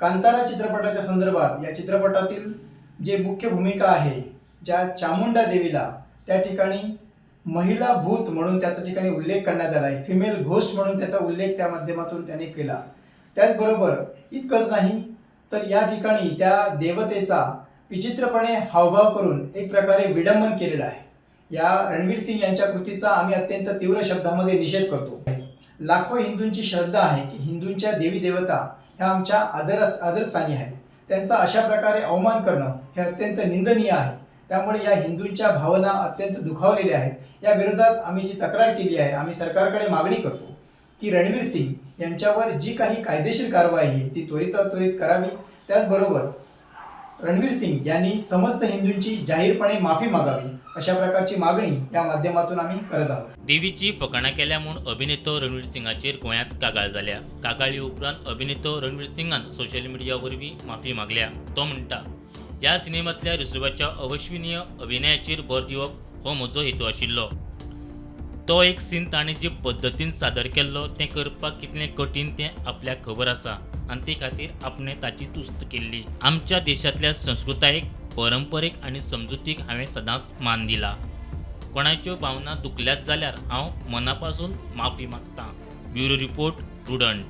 कांतारा चित्रपटाच्या संदर्भात या चित्रपटातील जे मुख्य भूमिका आहे, ज्या चामुंडा देवीला त्या ठिकाणी महिला भूत म्हणून त्याच्या ठिकाणी उल्लेख करण्यात आला आहे, फिमेल घोस्ट म्हणून त्याचा उल्लेख त्या माध्यमातून त्यांनी केला. त्याचबरोबर इतकंच नाही तर या ठिकाणी त्या देवतेचा विचित्रपणे हावभाव करून एक प्रकारे विडंबन केलेलं आहे. या रणवीर सिंग यांच्या कृतीचा आम्ही अत्यंत तीव्र शब्दामध्ये निषेध करतो. लाखो हिंदूंची श्रद्धा आहे की हिंदूंच्या देवी देवता ह्या आमच्या आदरस्थानी आहेत. त्यांचा अशा प्रकारे अवमान करणं हे अत्यंत निंदनीय आहे. त्यामुळे या हिंदूंच्या भावना अत्यंत दुखावलेल्या आहेत. या विरोधात आम्ही जी तक्रार केली आहे, आम्ही सरकारकडे मागणी करतो की रणवीर सिंग यांच्यावर जी काही कायदेशीर कारवाई आहे ती त्वरितात त्वरित करावी. त्याचबरोबर रणवीर सिंग यांनी समस्त हिंदूंची जाहीरपणे माफी मागावी, अशा प्रकारची मागणी या माध्यमातून आम्ही करत आहोत. देवीची फकाणां केल्या म्हूण अभिनेतो रणवीर सिंगाचेर गोंयांत कागाळ जाल्या. कागाळी उपरांत अभिनेतो रणवीर सिंगान सोशल मिडिया वरवीं माफी मागल्या. तो म्हणटा, ह्या सिनेमांतल्या ऋषभाच्या अविश्वनीय अभिनयाचेर भर दिवप हो म्हजो हेतू आशिल्लो. तो एक सीन ताणें जे पद्दतीन सादर केल्लो तें करपाक कितलें कठीण तें आपल्याक खबर आसा आनी ते खातीर आपणें ताची तुस्त केल्ली. आमच्या देशांतल्या संस्कृतायेक, परंपरेक आनी समजुतीक हांवें सदांच मान दिला. कोणाच्यो भावना दुखल्यात जाल्यार हांव मना पासून माफी मागतां. Bureau report, Prudent.